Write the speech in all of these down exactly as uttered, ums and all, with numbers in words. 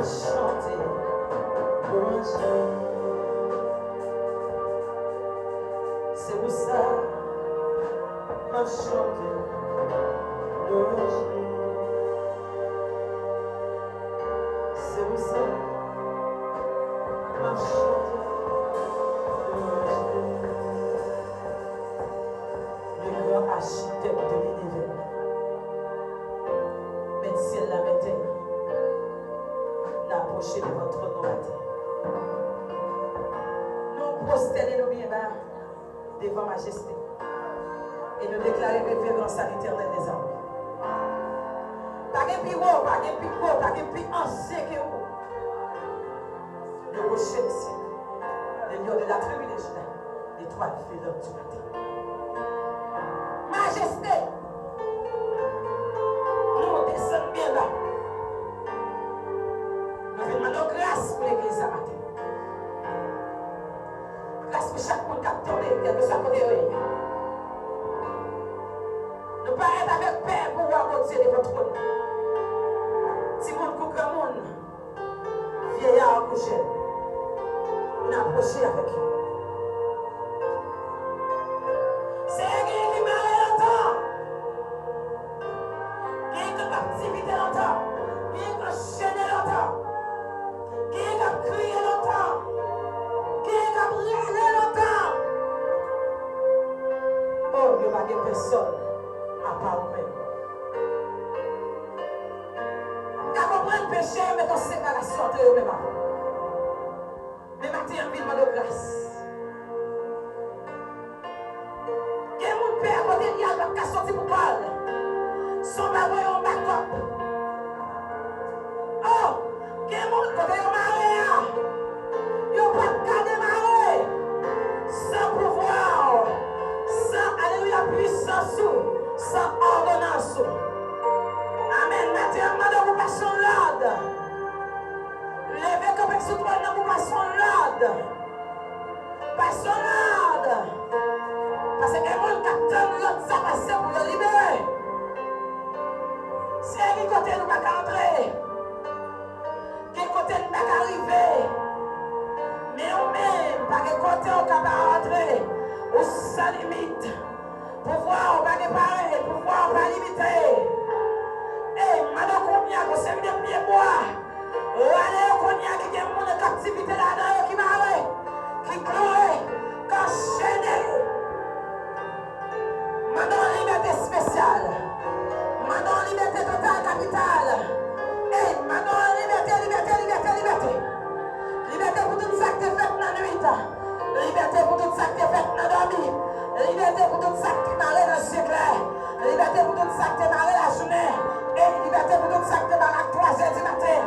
Chante lwanj li. Se pou sa m ap chante lwanj li. Se pou sa m ap chante lwanj li. Le grand architecte de l'univers, Mèt syèl la, mèt tè a, n apwoche devan twòn nou maten. Nou pwostène nou byen ba devan majeste. E nou deklare reverans à l'Éternel des armées. Pa gen pi wo, pa gen pi gwo, pa gen pi ansyen ke ou. Le rocher de siècle, le lion de la tribu de Juda, l'étoile filante du matin. Majeste, nou desann byen ba. Nou vin mande w gras pou legliz sa maten. Gras pou chak moun k ap tande, kèlkeswa kote yo ye. Nou parèt avèk pè pou wa Bondye devan twòn nan. Timoun kou granmoun, vyeya kou jèn, n apwoche avèk yo. Se gen ki mare lontan. Gen k ap kaptivite lontan. Gen k ap chene lontan. Gen k ap kriye lontan. Gen k ap rele lontan. O, yo pa gen pèsòn apa ou menm. M ka konprann peche yo mete yon separasyon ant yo menm avè w. Men maten an, m vin mande w gras. Gen moun pè a kote l ye a, l p ap ka soti pou kò l. Si w pa voye yon bakòp. O, gen moun kote yo mare a, yo p ap ka demare san pouvwa w, san, alelouya, pwisans ou, san òdonans ou. Amèn. Maten an, m mande w pou pase yon lòd. Leve kanpe sou twòn nan pou pase yon lòd. Pase yon lòd. Paske gen moun k ap tann lòd sa pase pou yo libere. Se ki kote nou pa ka antre. Gen kote n pa ka rive. Men ou menm, pa gen kote w ka pa antre. Ou san limit. Pouvwa w pa gen parèy, pouvwa w pa limite. Ey, m mande w kounye a, gon seri de pye bwa, rale yo kounye a, ki gen moun an kaptivite ladan yo, ki mare, ki kloure, k anchene. M mande w libète espesyal. M mande w libète total, kapital. Ey, m mande w libète, libète, libète, libète. Libète pou tout sa k te fèt nan nwit. Libète pou tout sa k te fèt nan dòmi. Libète pou tout sa k te mare nan zye klè. Libète pou tout sa k te mare lajounen. E libète pou tout sa k te mare ak twazè di maten.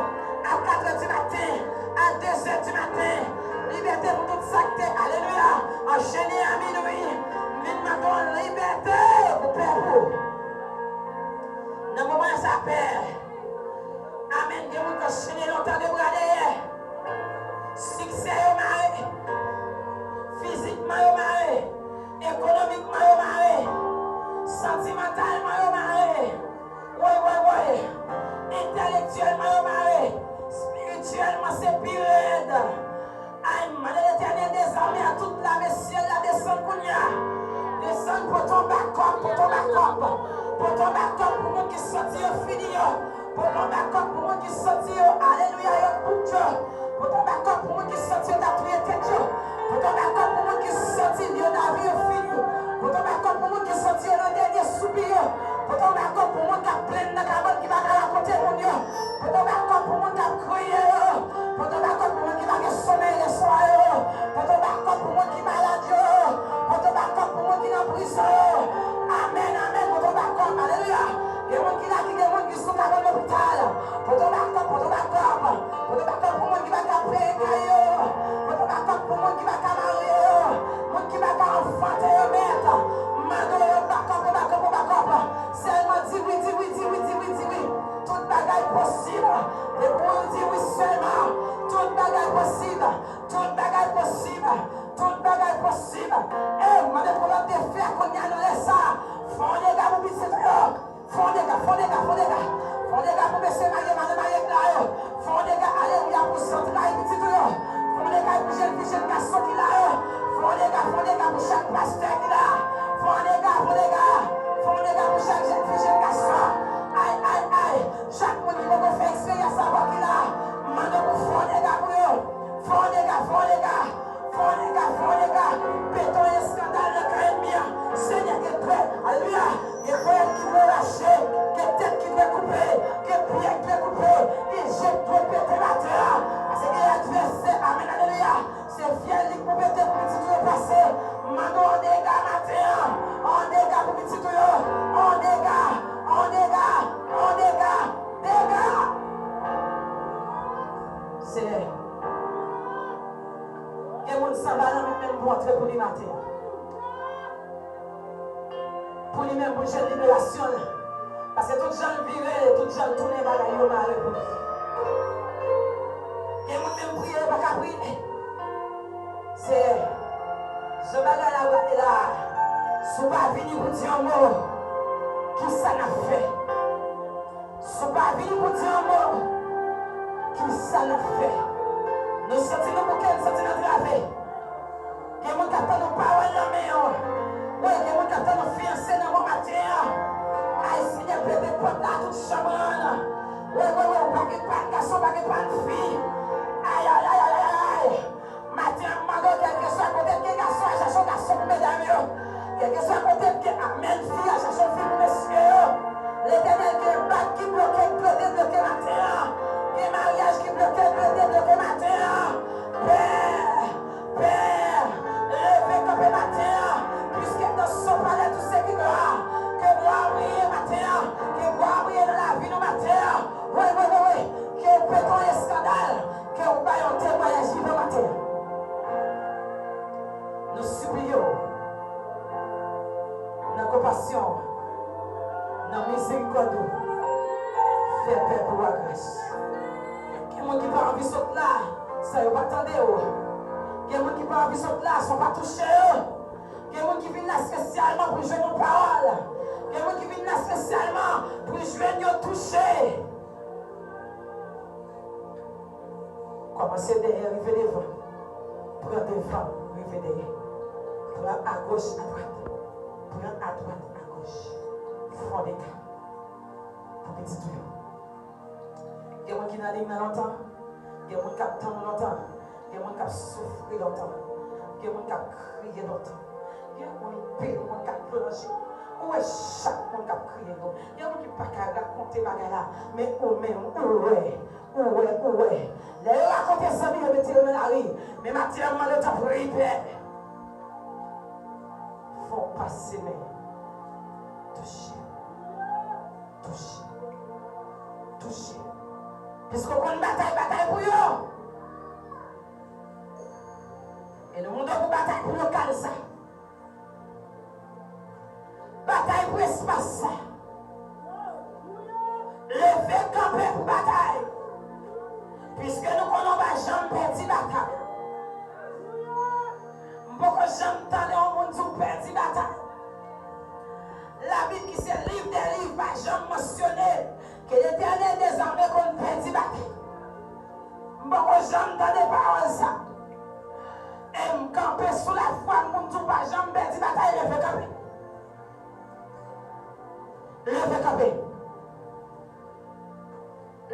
Senyè. Gen moun sanba nan men menm pou antre pou li maten an. Pou li menm pou jwenn liberasyon l. Paske tout jan l vire, tout jan l tounen, bagay yo mare pou li. Gen moun menm priye, yo pa ka priye. Senyè, jan bagay la prale la, si w pa vini pou di yon mo, kisa n ap fè? Si w pa vini pou di yon mo, kisa n ap fè? Nou santi nou bouke, nou santi n antrave. Gen moun k ap tann yon pawòl nan men w. Wi, gen moun k ap tann yon fiyanse nan men w maten an. Ay, Senyè, pete pòt la, tout chanm rann. Wi, wi, wi, ou pa gen pa n gason, ou pa gen pa n fi. Ay, ay, ay, ay, ay, ay. Maten an, m mande w, kèlkeswa kote ke gason a chache yon gason pou medam yo, kèlkeswa kote ke, amèn, fi a chache yon fi pou mesye yo, Letènèl, gen bak ki bloke, dwe debloke maten an. Gen maryaj ki bloke, dwe debloke maten an. Pè, Pè, leve kanpe maten an, piske dans son palais tout ce qui gloire, ke glwa briye maten an, ke glwa briye nan lavi nou maten an. Wi, wi, wi, wi, ke w pete yon eskandal, ke w bay yon temwayaj vivan maten an. Nou sipliye w, nan konpasyon w, nan mizerikòd ou, fè pèp ou a gras. Gen moun ki pa anvi sot la, san yo pa tande w. Gen moun ki pa anvi sot la, san w pa touche yo. Gen moun ki vin la espesyalman pou jwenn yon pawòl. Gen moun ki vin la espesyalman pou jwenn yon touche. Kòmanse dèyè, rive devan. Pran devan, rive dèyè. Pran agoch, adwat. Pran adwat, agoch. Fè w dega pou pitit ou yo. Gen moun ki nan liy nan lontan. Gen moun k ap tann lontan. Gen moun k ap soufri lontan. Gen moun k ap kriye lontan. Gen moun, anpil moun k ap plonje. Ou wè chak moun k ap kriye yo. Gen moun ki pa ka rakonte bagay la. Men ou menm, ou wè. Ou wè, ou wè. Lè yo rakonte zanmi yo mete yo nan lari. Men maten an, m mande w tanpri, Pè. Fè w pase men. Touche. Touche. Touche. Piske w konn batay, batay pou yo. E nou mande w pou batay pou lokal sa. Batay pou espas sa. Leve kanpe pou batay. Piske nou konnen w pa janm pèdi batay. M poko janm tande yon moun di w pèdi batay. Labib ki se liv dè liv pa janm mansyone ke Letènèl dèzame konn pèdi batay. M poko janm tande pawòl sa. E m kanpe sou lafwa, m konn di w pa janm pèdi batay, leve kanpe. Leve kanpe.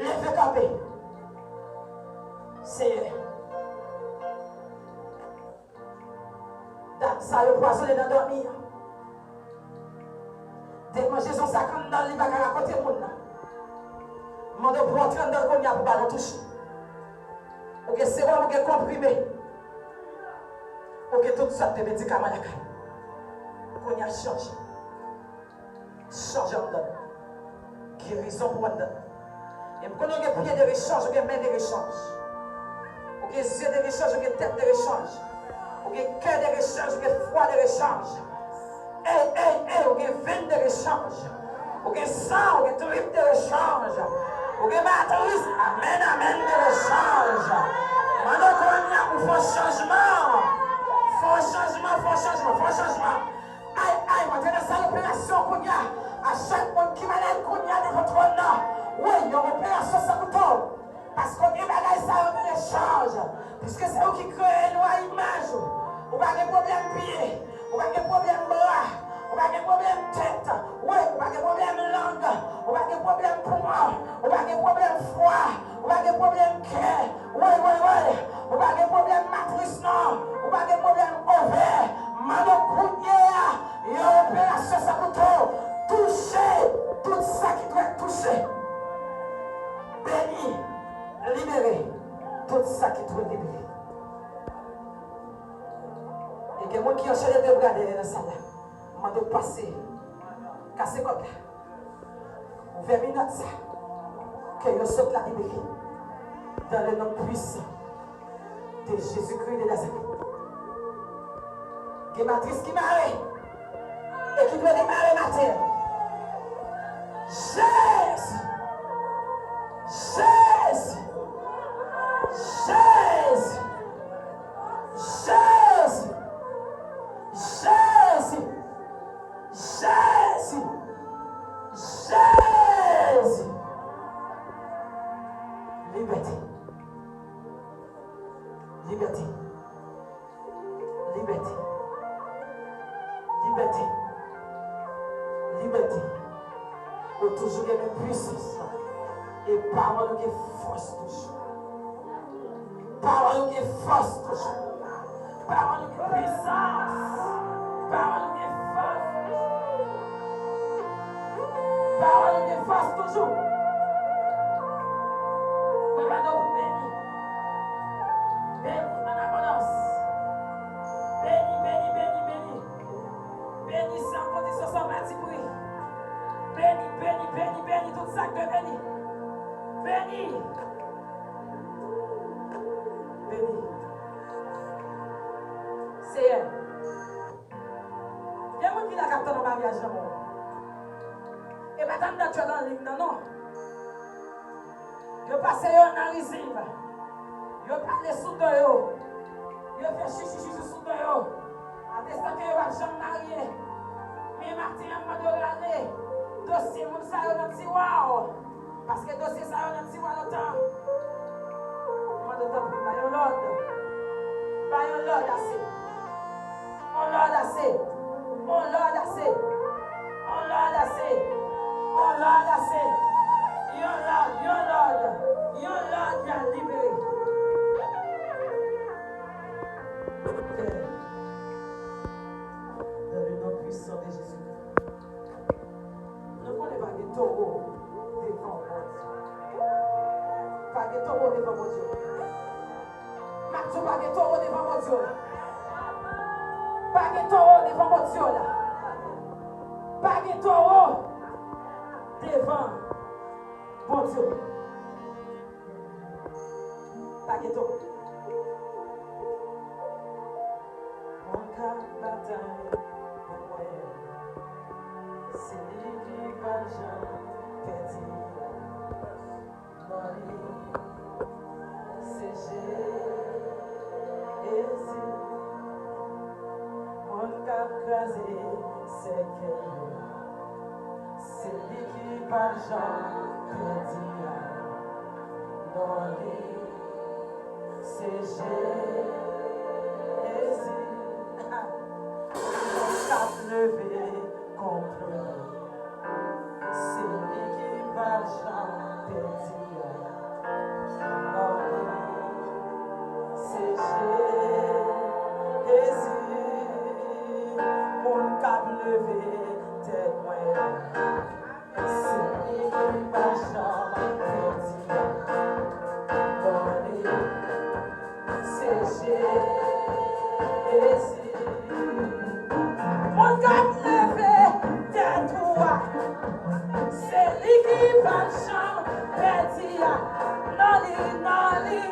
Leve kanpe. Senyè. Dam sa yo pwazonnen nan dòmi an. Demanjezon sa k anndan l, li pa ka rakonte moun nan. M mande w pou w antre anndan l kounye a pou balon touche. Ou gen sewòm, ou gen konprime. Ou gen tout sòt de medikaman lakay ou. Kounye a chanje. Chanje anndan. Gerizon pou anndan. E m konnen w gen pye de rechanj, ou gen men de rechanj. Ou gen zye de rechanj, ou gen tèt de rechanj. Ou gen kè de rechanj, ou gen fwa de rechanj. Ey, ey, ey, ou gen venn de rechanj. Ou gen san, ou gen trip de rechanj. Ou gen matris, amèn, amèn, de rechanj. Mande w kounye a pou fè yon chanjman. Fè yon chanjman, fè yon chanjman, fè yon chanjman. Ay, ay, mwen te nan sal operasyon kounye a. A chak moun ki malad kounye a devan twòn nan. Wi, yon operasyon san kouto. Paske w gen bagay sa yo de rechanj. Piske se ou ki kreye nou a imaj ou. Ou pa gen pwoblèm pye. Ou pa gen pwoblèm bra. Ou pa gen pwoblèm tèt. Wi, ou pa gen pwoblèm lang. Ou pa gen pwoblèm poumon. Ou pa gen pwoblèm fwa. Ou pa gen pwoblèm kè. Wi, wi, wi. Ou pa gen pwoblèm matris non. Ou pa gen pwoblèm ovè. Mande w kounye a, yon operasyon san kouto. Touche tout sa ki dwèt touche. Beni, libere tout sa ki dwe libere. E gen moun ki anchene de bra dèyè nan sal la. M mande w pase. Kase kòd la. Ouvè minòt sa. Ke yo sot la libere. Dans le nom puissant de Jésus-Christ de Nazareth. Gen matris ki mare e ki dwe demare maten an. Jezi! Jezi! Jezi! Jezi! Jezi! Jezi! Jezi! Libète. Libète. Libète. Libète. Libète. Ou toujou gen menm pwisans lan. E pawòl ou gen fòs toujou. Pawòl ou gen fòs toujou. Pawòl ou gen pwisans. Pawòl ou gen fòs toujou. Pawòl ou gen fòs toujou. Mwen mande w pou beni. Beni an abondans. Beni, beni, beni, beni. Beni san kondisyon, san patipri. Beni, beni, beni, beni tout sa k dwe beni. Beni. Beni. Seyè, gen moun ki la k ap tann yon maryaj nan men w. E pa tann dat yo nan liy nan, non. Yo pase yo nan rizib. Yo pale sou do yo. Yo fè chichichichi sou do yo. Atestan ke yo p ap janm marye. Men maten an, m mande w rale dosye moun sa yo nan tiwa w. Paske dosye sa yo nan tiwa lontan. M mande w tanpri, bay yon lòd. Bay yon lòd ase. On lòd ase. On lòd ase. On lòd ase. On lòd ase. Yon lòd, yon lòd. Yon lòd y a libere. Pè, dans le nom puissant de Jésus. Nou konnen pa gen towo devan Bondye. Pa gen towo devan Bondye. M ap di w, pa gen towo devan Bondye. Pa gen towo devan Bondye la. Pa gen towo devan Bondye. Pa gen towo. Mwen ka batay pou mwen. Se li ki pa janm pèdi. Non li, se Jezi. Moun k ap kraze sèkèy yo. Se li ki pa janm pèdi a. Non li, se Jezi. Moun k ap leve kont yo. Se li ki pa janm pèdi a. Non li, se Jezi. Moun k ap leve tèt mwen an. Se li ki pa janm pèdi a. Non li, se Jezi. Moun k ap leve tèt ou a. Se li ki pa janm pèdi a. Non li, non li.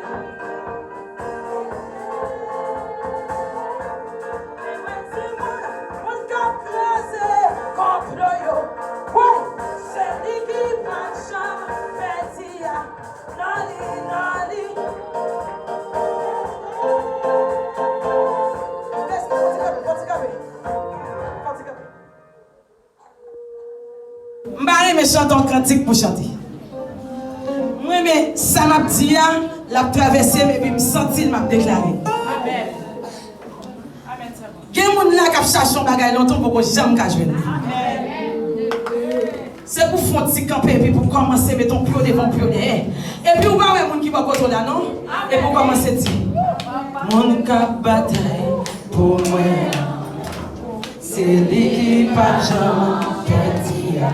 E mwen di moun, moun k ap kraze konplo yo. Wi, se li ki pa janm pèdi a. Non li, non li. Fò ti kanpe, fò ti kanpe. Fò ti kanpe. M pa renmen chante yon kantik pou chante. M renmen sa m ap di a, l ap travèse m epi m santi l, m ap deklare. Gen moun la k ap chache yon bagay lontan, ou poko janm ka jwenn li. Se pou fè yon ti kanpe epi pou kòmanse mete yon pye w devan, yon pye w dèyè. Epi ou pa wè moun ki bò kote w la, non? Epi ou kòmanse di, moun k ap batay pou mwen an, se li ki pa janm pèdi a.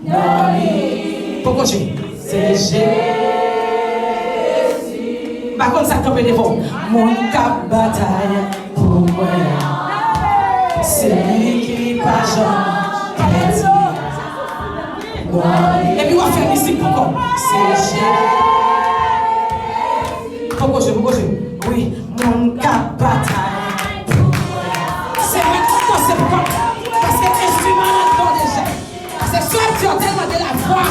Non li poko jwe. Se Jezi. M pa konn sa k kanpe devan w. Moun k ap batay pou mwen an, se li ki pa janm pèdi. Non li. Epi w ap fè mizik pou kò w. Se Jezi. Gwoje, gwoje. Wi, moun k ap batay. Se mwen k ap danse pou kòm. Paske enstriman an tande deja. Paske sè Dieu tèlman de la fwa.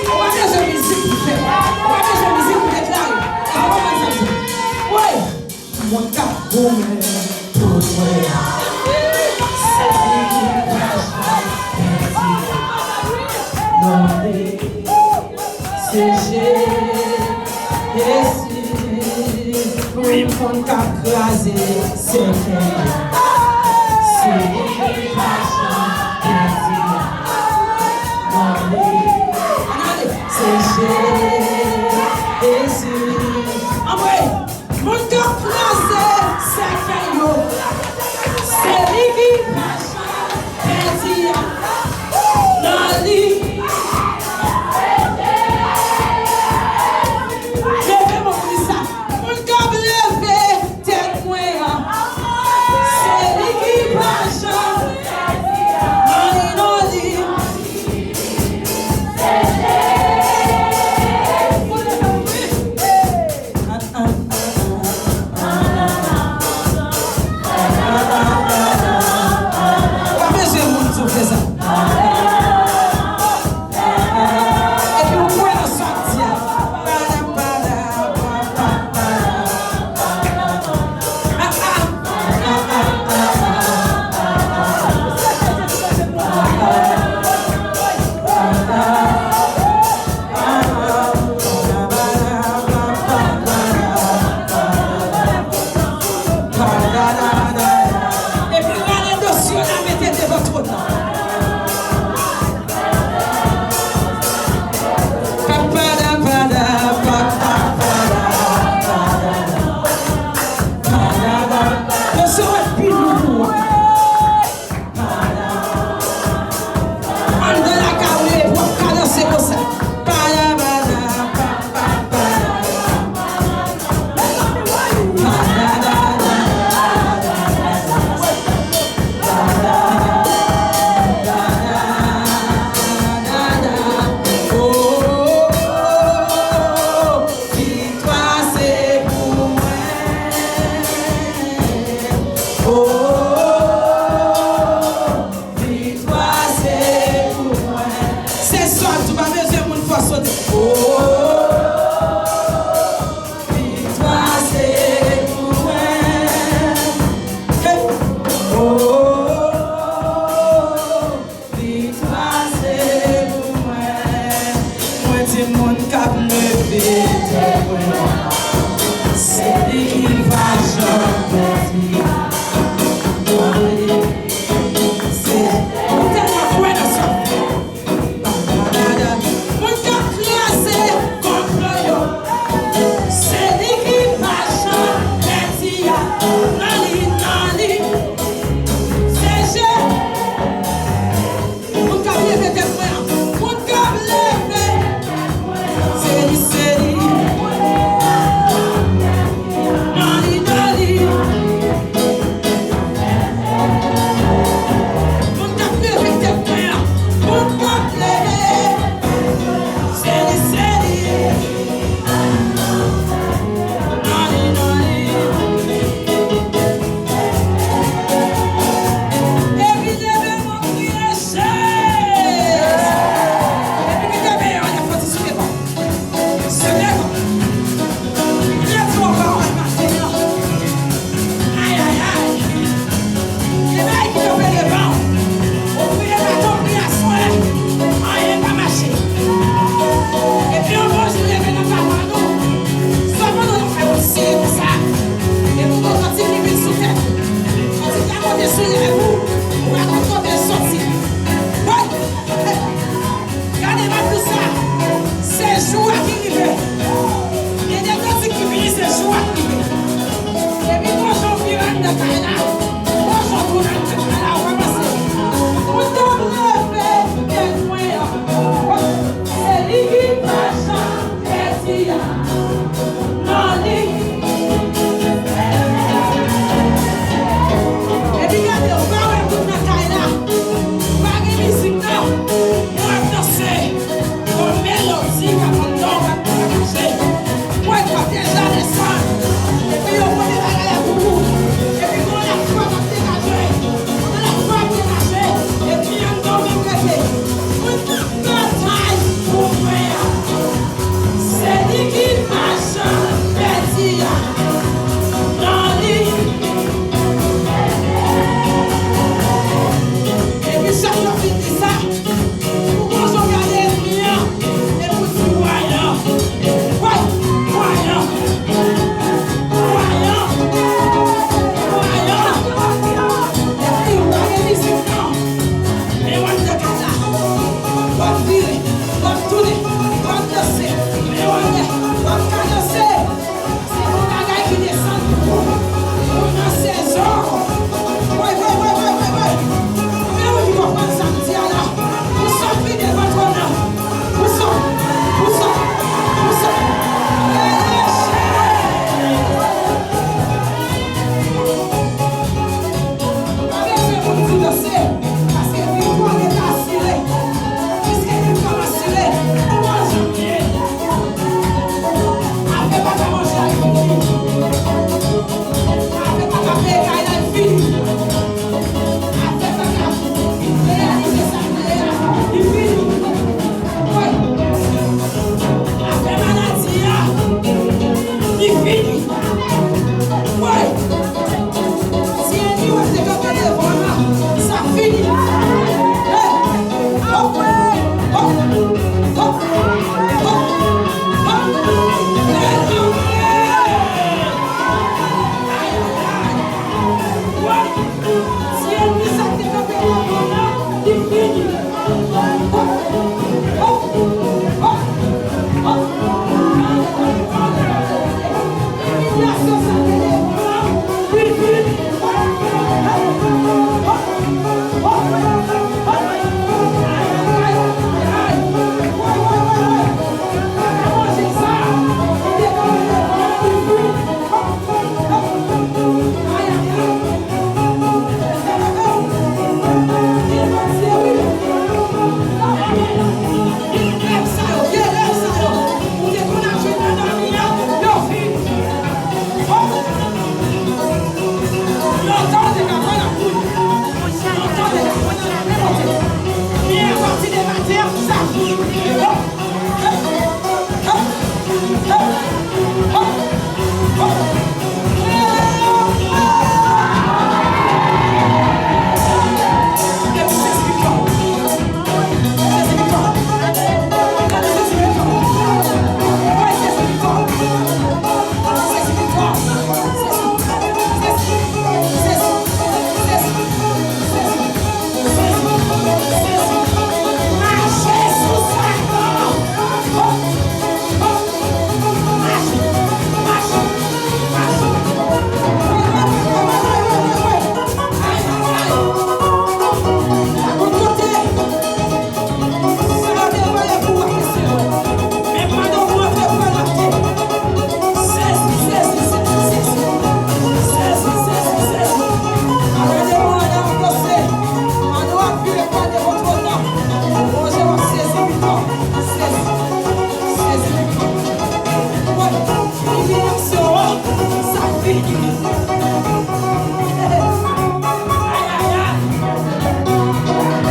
Ou pa bezwen mizik pou fè. Ou pa bezwen mizik pou deklare. Èske w konprann sa m di? Wi. Moun k ap goumen pou mwen. Se li ki pa janm pèdi. Non, li, se Jezi. Wi, moun k ap kraze sèkèy yo. Se li ki pa janm pèdi. Non, li, se Jezi. Anmwe! Moun k ap kraze sèkèy yo, se li ki pa janm pèdi a. Nan li. Leve men w pou di sa. Moun k ap leve tèt mwen an, se li ki pa janm pèdi a. Nan li, nan li.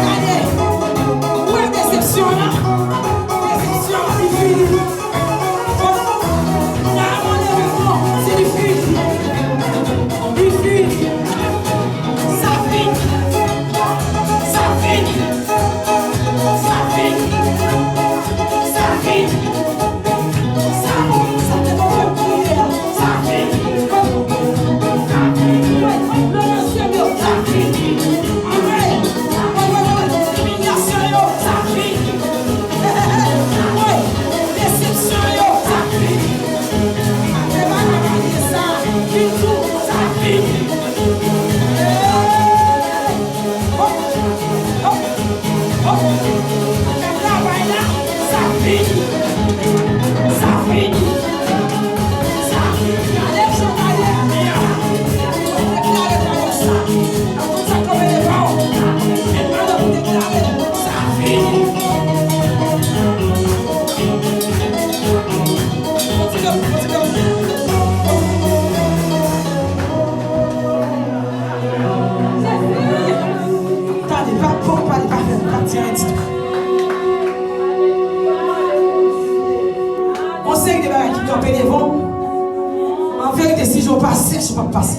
Gade, ou wè desepsyon an? Desepsyon an, li fini. Bon, la, mwen leve, bon, se li fini. Li fini. Sa fini. Sa fini. Sa fini. Sa fini. Sa fini. Sa te konn fè m kriye a. Sa fini. Sa fini. Wi, non, non, se yo. Sa fini. Wi, wi, wi, wi. Imilyasyon yo. Sa fini. Wi, desepsyon yo. Sa fini. Sa fè bagay sa. Vin tou. Sa fini. Hey! Hop, hop, hop. Travay la, sa fini. Sa fini. Sa fini. Gade jan bagay la ye a. Deklare travay sa. Tout sa k kanpe devan w. Mete men w pou deklare sa fini. Kontinye, kontinye. Tande, pa, pa, pa, pa fè, pa di anyen ditou. Gon seri de bagay ki kanpe devan w. An verite, si je w pa sèch, ou p ap pase.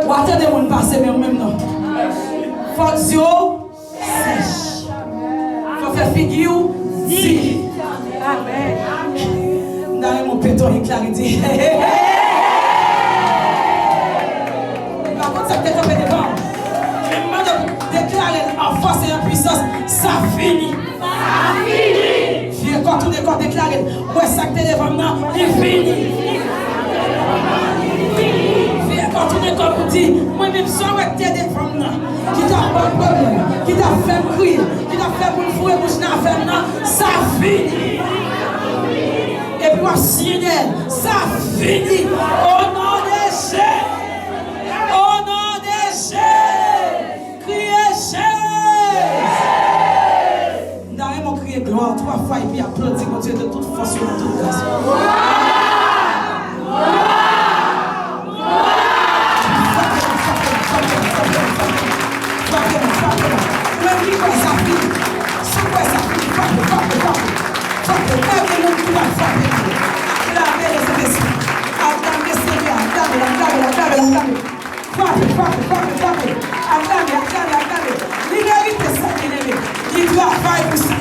W a tande moun pase, men ou menm non. Fòk zye w sèch. Fò fè figi w di. Amèn. M ta renmen w pete yon hit la, li di. M pa konn sa k te kanpe devan w. Men m mande w deklare l an fòs e an pwisans. Sa fini. Sa fini. Vye kò, tounen kò, deklare l. Mwen sa k te devan m nan, li fini. Vye kò tounen kò pou di, mwen menm sa w wè k te devan m nan, ki t ap ban m pwoblèm, ki t ap fè m kriye, ki t ap fè moun foure bouch nan afè m nan, sa fini. Epi w ap siyen dèyè l, sa fini. O non de Jezi. O non de Jezi. Kriye Jezi! M ta renmen w kriye glwa twa fwa epi aplodi Bondye de tout fòs ou de tout gras. Frape mwen, frape mwen, frape mwen, frape mwen. Ou menm ki kwè sa fini, si w kwè sa fini, frape, frape, frape. Frape, leve men ki va frape. Aklame Lespri. Aklame Senyè, aklame l, aklame l, aklame l, aklame l. Frape, frape, frape, frape. Aklame, aklame, aklame. Li merite sa, byeneme. Li travay pou sa.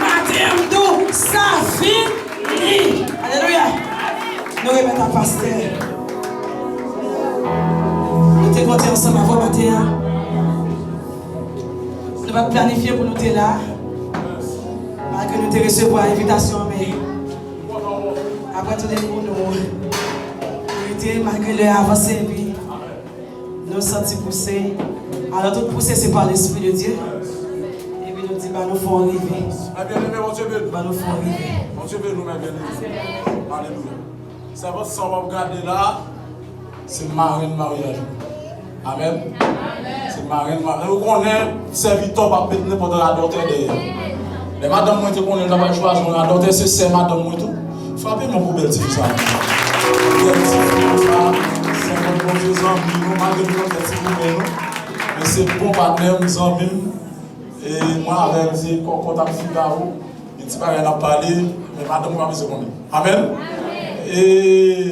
Maten an, m di w, sa fini. Alelouya. Nou remèt a pastè. Nou te konte ansanm avè w maten an. Nou pa t planifye pou nou te la. Malgre nou te resevwa envitasyon an, men apre tou de nou, nou rete malgre lè a avanse, epi nou santi pouse. Alò, tout pouse se pa Lespri de Dye. Epi nou di, ba nou fè yon rive. Mè byeneme, Bondye beni. Ba nou fè yon rive. Bondye beni w, mè byeneme. Alelouya. Sèvant sa w ap gade la, se marenn maryaj ou. Amèn. Se marenn maryaj ou. Ou konnen, sèvitè w p ap met nenpòt radòtè dèyè. Lè madanm mwen te konnen l ta pral chwazi yon radòtè, se sè madanm mwen tou. Frape men pou bèl tifi sa. Bèl tifi sa, sèvant Bondye, zanmi nou, malgre nou konn fè ti goumen nou. Men se bon patnè m, zanmi m. E mwen avè l, se kòkòt ak figawo. Gen ti bagay n ap pale, men madanm ou pa bezwen konnen. Amèn. E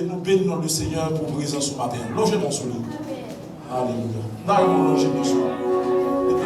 nou beni non de Senyè pou prezans ou maten an. Lonje men w sou li. Alelouya. N a yon lonje men sou li.